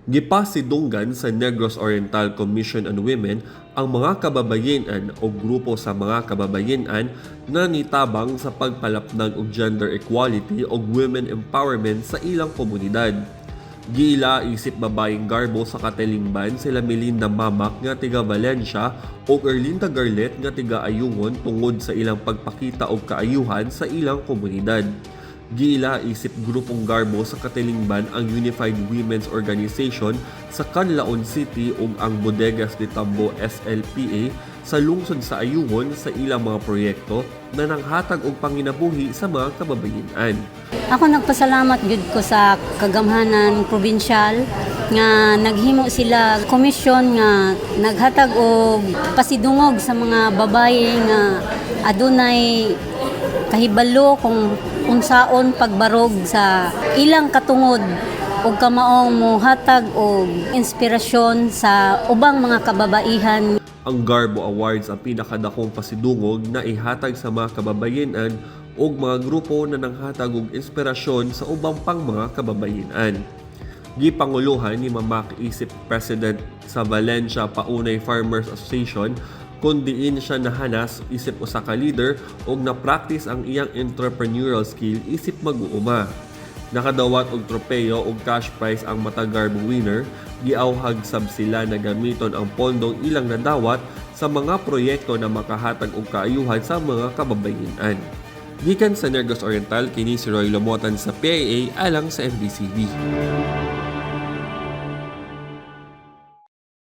Gipasidunggan sa Negros Oriental Commission on Women ang mga kababayen-an o grupo sa mga kababayen-an na nitabang sa pagpalapnag og gender equality ug women empowerment sa ilang komunidad. Giila isip babaeng garbo sa katilingban sila Melinda Mamak nga tiga Valencia ug Erlinda Garlet nga tiga Ayungon tungod sa ilang pagpakita og kaayuhan sa ilang komunidad. Giila isip grupong garbo sa katilingban ang Unified Women's Organization sa Canlaon City ug ang Bodegas de Tambo SLPA sa lungsod sa Ayungon sa ilang mga proyekto na nanghatag og panginabuhi sa mga kababayen-an. Ako, nagpasalamat gyud ko sa kagamhanan provincial nga naghimo sila komisyon nga naghatag og pasidungog sa mga babaye nga adunay kahibalo kung unsaon pagbarog sa ilang katungod ug kamaong mohatag og inspirasyon sa ubang mga kababaihan. Ang Garbo Awards ang pinakadakong pasidungog na ihatag sa mga kababayen-an ug mga grupo na nanghatag og inspirasyon sa ubang pang mga kababayen-an. Gipanguluhan ni Mamak isip President sa Valencia Paunay Farmers Association kung diin siya nahanas isip usa ka leader ug na-practice ang iyang entrepreneurial skill isip mag-uuma. Nakadawat og tropeyo ug cash prize ang matag garbo winner, giawhag sab sila na gamiton ang pondong ilang nadawat sa mga proyekto na makahatag og kaayuhan sa mga kababayen-an. Gikan sa Negros Oriental, kini si Roy Lomotan sa PIA alang sa MBCB.